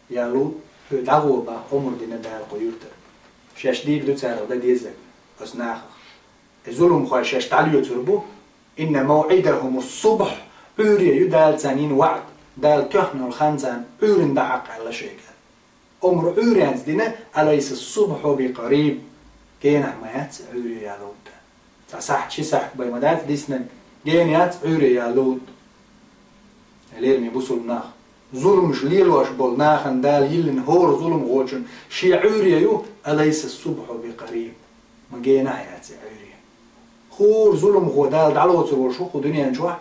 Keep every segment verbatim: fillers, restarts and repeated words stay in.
Я Лут, хьоьга дӀагӀо бах омра дина Дала кху юьртара. Шаьш дийр ду царах дан дезарг, оцу нахах. И зуламхой шаьш дӀалоьцур бу: «إن موعدهم الصبح», Ӏуьйре ю Дала царна йина ваӀда, Дала тоьхна йолу хан царна Ӏуьйранна дан хьакъ аьлла шайга. Омра Ӏуьйренца дина, «أليس الصبح بقريب». Генахь ма яц Ӏуьйре, я Лут? Цхьа сахьт, ши сахьт бен ма дац диснарг, гена яц Ӏуьйре, я Лут? Лераме бусулба нах, зуламаш лелош болу нахана Дала йиллина хӀора зуламхочун шен Ӏуьйре ю, «أليس الصبح بقريب». Ма генахь яц и Ӏуьйре? ХӀора зуламхо Дала дӀалоцур волуш ву кху дуьнен чохь?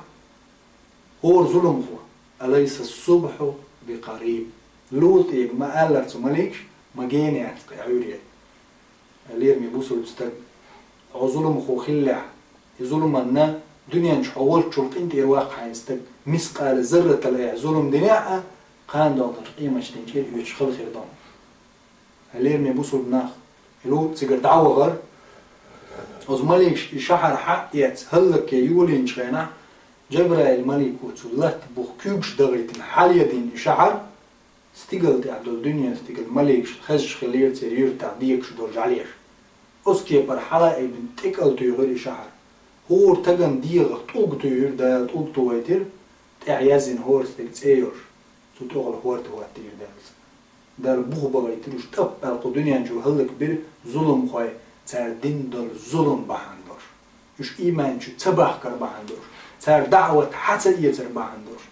ХӀора зуламхо, «أليس الصبح بقريب». Лутега ма-аллара цу маликаша, ма гена яц-кх и Ӏуьйре? Лераме бусулба стаг, хьо зуламхо хиллехь, и зуламанна дуьнен чу хьо волччул къинтӀера ваккха хьайна стаг, мискъала зарратал айхьа зулам динехь а, кхана догӀу долчу къематдийнахь чӀир оьцуш хала хир ду. Лераме бусулба нах, и Лут цигара дӀавахара. Оцу маликаша и шахьар хьаэцна, хӀаллакьхилийна йолийначу хенахь, Джабраил малико цу латта буха куьйгаш дахийтина хьалаедина и шахьар, стигала тӀехь долу дуьненан стигала маликашна хезаш хиллера церан юьртахь декаш долу жӀаьлеш. Оцу кепара хьала а айбина, тӀекӀал туьйхира и шахьар. ХӀора стагана дегӀах тӀулг туьйхира Дала, тӀулг тухуьйтира, тӀехь яздина хӀора стеган цӀе йолуш, цу тӀехула хӀорда хӀоттийра Дала. Дала бух бахийтира уьш, тӀап аьлла кху дуьнен чу хӀаллакбира зуламхой, цара дина долу зулам бахьана долуш, уьш ийман чу ца бахкар бахьана долуш, цара даӀват хьа ца эцар бахьана долуш.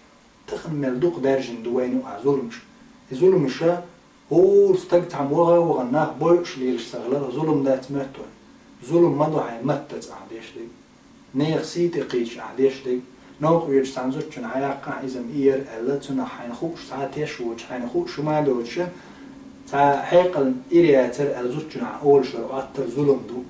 Тахана мел дукха даьржина ду вайна юкъахь зуламаш. И зуламаш хӀора стаг цхьамма ваха а вахана, нах бойуш лелаш ца хилар зулам дац моьтту вайна. Зулам ма ду хьайн маттаца ахь деш дерг, нехан сий тӀе кхийдаш ахь деш дерг. Новкъа воьдуш цхьана зудчунна хьаяккха ахь иза-м и яра аьлла, цунах хьайна хууш цхьа теш воцуш, хьайна хууш хӀума а доцуш, цхьа хьекъална ира яцара аьлла зудчунна хьан олуш йолу Ӏоттар зулам ду.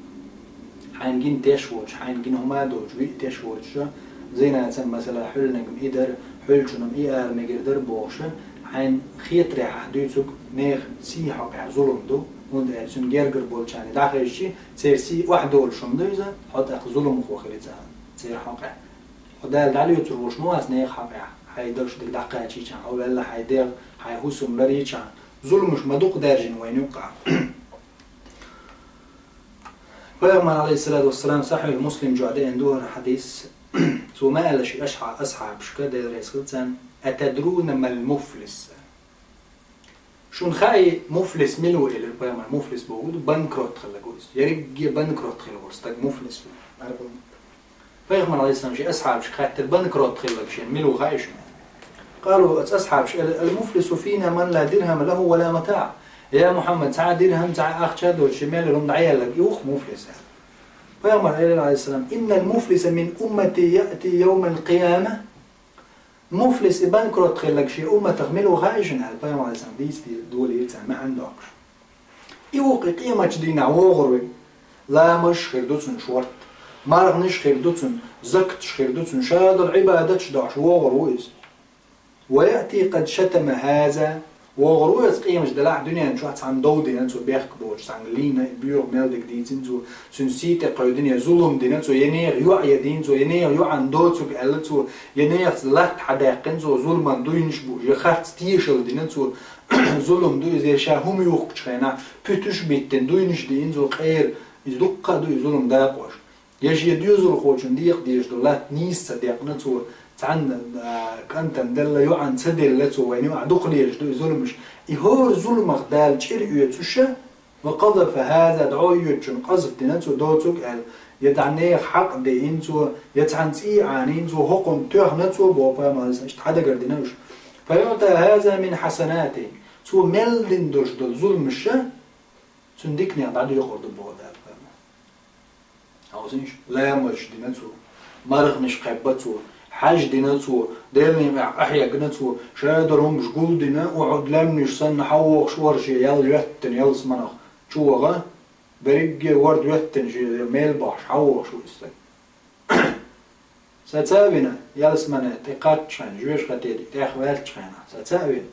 Хьайна гина теш воцуш, хьайна гина хӀума а доцуш, виъ теш воцуш, зинацан, масала, хьуьлланиг-м и дара, хьуьллачунна-м и ара мегар дара бохуш, хьайна хетарехь ахь дуьйцург нехан сий хьокъехь зулам ду, хӀунда аьлча цуьнан гергара болчарна дӀахезчи, церан сий охьадолуш хӀума ду иза, хьо тӀаккха зуламхо хир ю царна, церан хьокъехь. Хьо Дала дӀалоьцур волуш ма вац нехан хьокъехь, хьайн дагчу дерг дӀакхачийчахьана, хьо ваьлла хьайн дегӀ, хьайн хӀусам ларйичахьана, зуламаш ма дукха даьржина вайна юккъахь. Пайхамар, алейхиссалату вассалам, Сахьихь Муслим чохь деана ду хӀара хьадис. Цо ма аьлла шен ашхьа-, асхьабашка, Дела реза хила царна: «أتدرون ما المفلس؟» Шуна хаьий, муфлис мила ву, элира пайхамар. Муфлис бохург ду, банкрот хилларг ву иза. Ерриге банкрот хилла волу стаг муфлис ву. Пайхамар, алейхиссалам, шен асхьабашка хаьттира, банкрот хилларг шена мила ву хаьий шуна? قالوا, оцу асхьабаша элира: «المفلس فينا من لا درهم له ولا متاع». Я Мухьаммад, цхьа а дирхӀам, цхьа а ахча доцуш, шен мел йолу хӀума дӀаелларг, и ву-кх муфлис аьлла. Пайхамар элира, алейхиссалам: «إن المفلس من أمتي يأتي يوم القيامة». Муфлис, и банкрот хилларг шен умматах мила ву хаьий шуна аьлла, пайхамар, алейхиссалам, дийца де-, долийра царна маьӀна доккхуш. И ву-кх и къематчу дийнахь вогӀур верг. Ламазаш хир ду цуьнан шортта, марханаш хир ду цуьнан, закаташ хир ду цуьнан, шадолу Ӏибадаташ дохьуш вогӀур ву иза. «ويأتي قد شتم هذا». ВогӀур ву иза къематчу делахь, дуьнен чохь цхьана дов дина цо, бехк боцуш, цхьаьнга лийна, боьха мел дерг дийцина цо, цуьнан сий тӀе кхевдина, я зулам дина цо, я нехан йоӀ яздина цо, я нехан йоӀана доцург аьлла цо, я нехаца латта хьадаьккхина цо, зуламан дуйнаш бууш, я харц тешалла дина цо, зулам ду иза, я ша хӀума юхкучу хенахь пуьташ а биттина, дуйнаш а диина цо, къера, иза дуккха а ду и зулам дакъош. Я шен доьзалхочун декъа дезаш долу латта нийса ца декъна цо, цхьанна, а, кӀантана делла, йоӀана ца делла цо, вайна юкъахь дукха лелаш ду и зуламаш. И хӀора зуламах Дала чӀир оьцуш, «وقذف هذا», дӀо йоьдучунна къазф дина цо, доцург аьлла, я цхьана нехан хьакъ деана цо, я цхьана цӀий Ӏанийна цо, хӀокхунна тоьхна цо, боху пайхамар, иштта хьадагар дина уьш. «فيعطى هذا من حسناته». Цо мел дина долуш долу зуламаш цуьнан диканех дӀадоькъур ду, боху Дала пайхамар. Хьовсийша, ламазаш дина цо, марханаш кхаьбна цо, хьаьж дина цо, Делан некъахь къахьегна цо, шадолу хӀумаш гулдина, Ухьуд лаьмнаш санна, хьавогӀуш вара шен ял йоьттина ялсаманах чу ваха, берриге ворда йоьттина шен мел бахьаш хьавогӀуш ву иза стаг. Саца а вина, ялсамане тӀе кхаччахьана, жоьжахате тӀе тӀехваьллачхьана, саца а вина,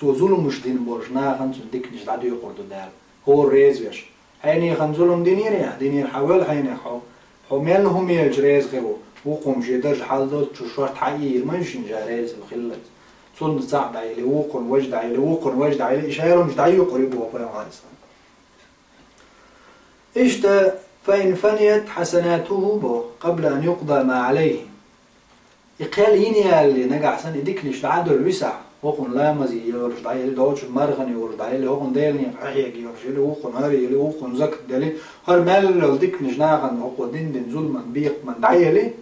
цо зуламаш дина болчу нахана цуьнан диканаш дӀадоькъур ду Дала, хӀора реза веш. Хьенехан зулам динийра ахь, динийра, хьан вел хьенех хьо? Хьо мел хӀума елча реза хир ву? Вукхо-м шен даржа хьалдоцучу шорта хьаийра ма ю шена ша реза хиллалц. Цунна цхьаъ дӀаеле, вукхунна важа дӀаеле, вукхунна важа дӀаеле, и шайламаш дӀайюкъур ю боху пайхамар. Иштта, فإن فنيت حسناته бо, قبل أن يقضى ما عليه. И кхел йина ялале, нагахь санна и диканаш дӀа а долуш висахь, хӀокхунна ламаз йолуш дӀаеле, догӀучун мархана йолуш дӀаеле, хӀокхунна Делан некъа хьехьега йолуш еле, вукхунна хӀара еле, вукхунна закат деле, хӀара мел йолу диканаш нахана хӀокхо дина-дина зуламан, бекхаман дӀаеле,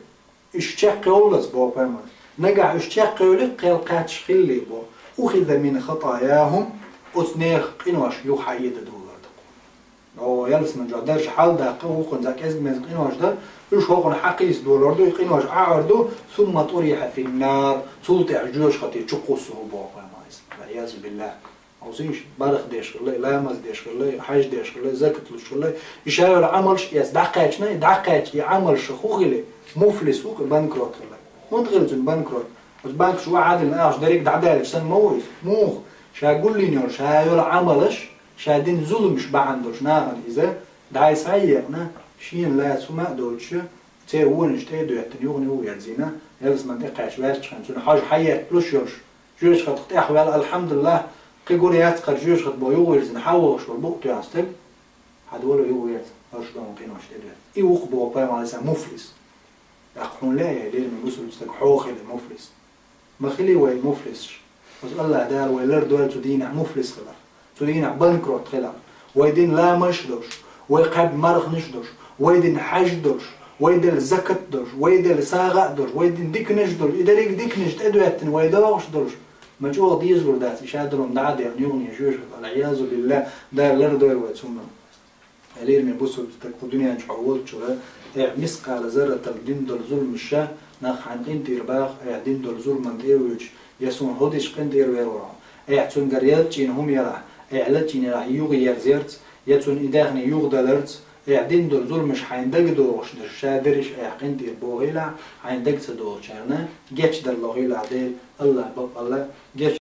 уьш чекхйоллалц боху пайхамар. Нагахь уьш чекхйолу кхел кхаьчча хилале бо. أخذ من خطاياهم, оцу нехан къинош юха хьаэца долур ду. О, ялсаман чохь даржа хьалдаккха, вукхунна цхьа кӀезиг-мезиг къинош дар, уьш хӀокхунна хьакхийса долур ду, и къинош Ӏаьр ду, ثم طرح في النار, цул тӀаьхьа жоьжахати чу кхуссур ву боху пайхамар. والعياذ بالله. Хьовсийша, бархӀ деш хилла, ламаз деш хилла, хьаж деш хилла, закат луш хилла, и ша йолу Ӏамалш эца дӀакхаьчна, и дӀакхаьчча и Ӏамалш хӀун хили, муфлис ву, банкрот хилла. ХӀунда хили цуьнан банкрот? Оцу банкаш вахьа а дина, ахча дерриг дӀадаьлча санна ма ву иза. Муха? Ша гулйина йолу, ша йолу Ӏамалш, ша дина зуламаш бахьана долуш нахана иза дӀай схьаекъна, шена лаьцна хӀума а доцуш, церан вонаш тӀе а доьттина, юхана юха верзийна, ялсаман тӀе кхаьчна ваьллачхьана, цуьнан хьожа хьаетталуш йолуш, жоьжахатах тӀехваьлла, алхьамдулиллахӀ, кхин гур яц-кх хӀара жоьжахат боху юха вирзина, хьан вогӀуш волу букъ тоьхна стаг, хьан долу юха верза, хӀорш долу къинош тӀедоьттина. И ву-кх боху пайхамар, муфлис. ТӀаккха хьуна лаьа, я лераме бусулба стаг, хьо хила муфлис? Ма хили вай муфлисаш. Оцу АллахӀ Дала вай лардойла цу дийнахь муфлис хилар, цу дийнахь банкрот хилар. Вай дина ламазаш долуш, вай кхаьбна марханаш долуш, вай дина хьаж долуш, вай делла закат долуш, вай делла сагӀа а долуш, вай дина диканаш долуш, и дерриг диканаш тӀедоьттина вай догӀуш долуш. Ма чӀогӀа дезалур дац, и шадолу дӀа а дехна юхана жоьжахати, والعياذ بالله, Дала лардойла вай цунна. Лераме бусулба стаг, кху дуьнен чохь хьо волчуьра, эхь мискъала зарратал дина долу зуламаш, нах хьайна къинтӀера баха, эхь дина долу зуламан тӀе а воьдуш, я суна хӀун дича къинтӀера вер вара хьо, эхь цуьнгара ялчийна хӀума ялахь, эхь лачийна ялахь юха ерзарца, я цунна и даьхни юха даларца, эхь дина долу зуламаш хьайна дага догӀуш дерш, ша дерриш а эхь къинтӀера бохийла, хьайна дага ца догӀучарна гечдар лохийла Дела, АллахӀ бакъалла геч